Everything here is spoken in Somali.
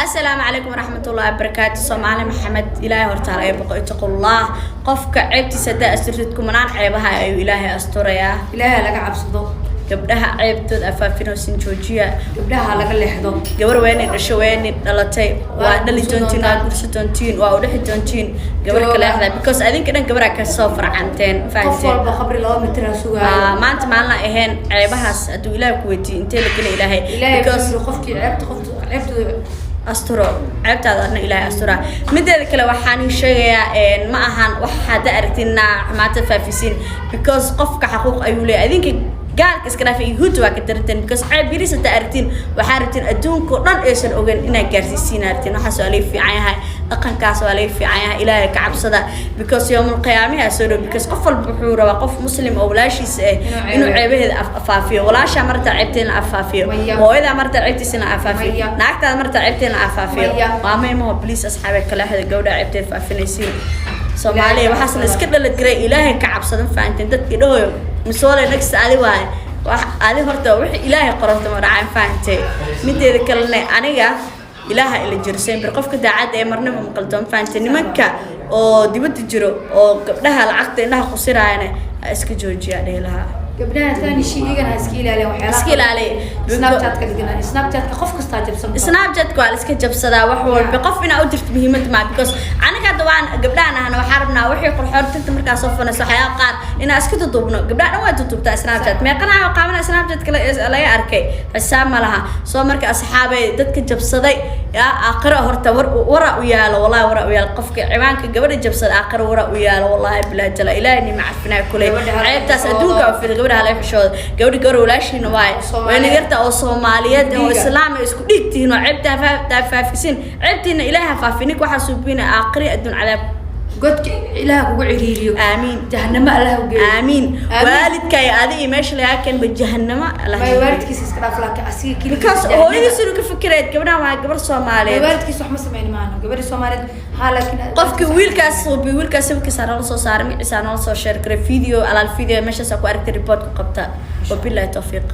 Assalaamu calaykum waraxmatullahi wabarakaatu. Soomaali Maxamed, Ilaahay hortaala ee boqo, itaqullah. Qofka ceebtiisa haddaa asturtid, kumanaan ceebaha ayuu Ilaahay asturayaa. Ilaahay laga cabsado. Gabdhaha ceebtooda afaafinoosin joojiya. Gabdhaha laga leexdo. Gabar weyni dhasho, weyni dhalatay, waa Waa dhali guursan doontiin, waa doontaan. Gursan doontiin, waa udhexi doontiin gabar Jooga. kale axda, because adinka dhan gabaraa kasoo farcanteen. Qof Fahanteen? walba qabri 2 mitir ha sugaayo. Maanta maalin ahayn ceebahaas hadduu Ilaahay ku weydiiyo, intee la gela Ilaahay? Ilaahay Because wuxuu yiri, qofkii ceebta, qofta ceebtooda asturo ceebtaada, adna Ilaahay astura. Mideeda kale, waxaan ii sheegayaa, ma ahan wax hadda aragtin xumaata faafisiin, because qofka xaquuq ayuu leeyahay. Adinka gaalka iska dhaafay, Yahuudda waa ka daranteen, because ceeb yaris hadda aragtiin, waxaa rabtiin adduunka oo dhan aysan ogeyn inaad gaarsiisiin aragtiin. Waxaas waa laga fiican yahay, dhaqankaas waa laga fiican yahay. Ilaahay ka cabsada, because yawmul qiyaamihi soo dhow, because qof walba wuxuu rabaa qof Muslim oo walaashiisa ah inuu inuu ceebeeyo. ceebaheeda afaafiyo. Walaashaa marta ceebteeda la afaafiyo. Maya. Hooyadaa marta ceebtiisa la afaafiyo. Maya. Naagtaada marta ceebteeda la afaafiyo. Maya. Waa maymaho. Please, asxaabe, kaleexda gabdha ceebteed faafinaysiin Soomaaliya. Ilaahay ka Waxaasna cabsada. iska dhalagiray. Ilaahay ka cabsadan, fahanteen? Dadkii dhahoyo misoole next adi waaye, wax adi horta wixii Ilaahay qororta ma dhacaan, fahantay? Mideeda kalena, aniga Ilaaha ila jiro sember. Qofka daacadda ee marnaba maqaldoon, fahantay? Nimanka oo dibadda jiro oo gabdhaha lacagta indhaha qusiraayana ha iska joojiyaa dhihi lahaa. Gabdhaha thani shi iyagana ha iska ilaaliyan waxyaalaha. Iska ilaaliya. Snapchat-ka dhigana, Snapchat-ka qof kastaa jabsan karo. Snapchat-ka waa la iska jabsadaa wax walba. Qof inaa u dirto muhiimad maa, because anaga hadda waan gabdhahan ahna, waxaa rabnaa wixii qurxoon tinta markaa soo fanayso, waxyaaba qaar inaa iska duduubno. Gabdhaha dhan waa duduubtaa Snapchat. Meeqanaa qaabana Snapchat kale laga arkay, xisaab ma laha. Soo marka, asxaabay, dadka jabsaday yaa aakhiro horta war wara u yaalo, wallahi wara u yaalo. Qofka ciwaanka gabadha jabsada, aakhiro wara u yaalo, wallahi bilaa jala. Ilaahay nima cafinaa kuley. Gabadha hala Ceebtaas xishoodo. adduunka u fida. Gabadha hala xishoodo. Gabadha gabar walaashiina waaye. Soomaaliyeed. Wayna yarta oo Soomaaliyeed oo Dhiiga. Islaam ay isku dhiig tihiin oo ceebtaa faafisin. Ceebtiina Ilaaha faafinin. Waxaa suubina aakhiri adduun cadaab. Godka Ilaah kugu ciriiriyo. Aamiin. Jahanamo Allah u geeyo. Aamiin. Aamiin. Waalidka iyo adi iyo meesha lagaa keenba jahanamo Allah May geeyo. Waalidkiisa iska dhaaf, laakiin asiga keligiis Because jahanamo. hooyadiis inuu ka fikireed. Gabdhahan waa gabar May Soomaaliyeed. Waalidkiisa wax ma sameyn maano, gabadha Soomaaliyeed ha, laakiin Qofkii wiilkaas suubi, wiilkaas sawirkiisa noola soo saaray, magaciisa noola soo share garay, video alaal video meeshaas ku aragtay, report ku qabta. Wabillahi tawfiiq.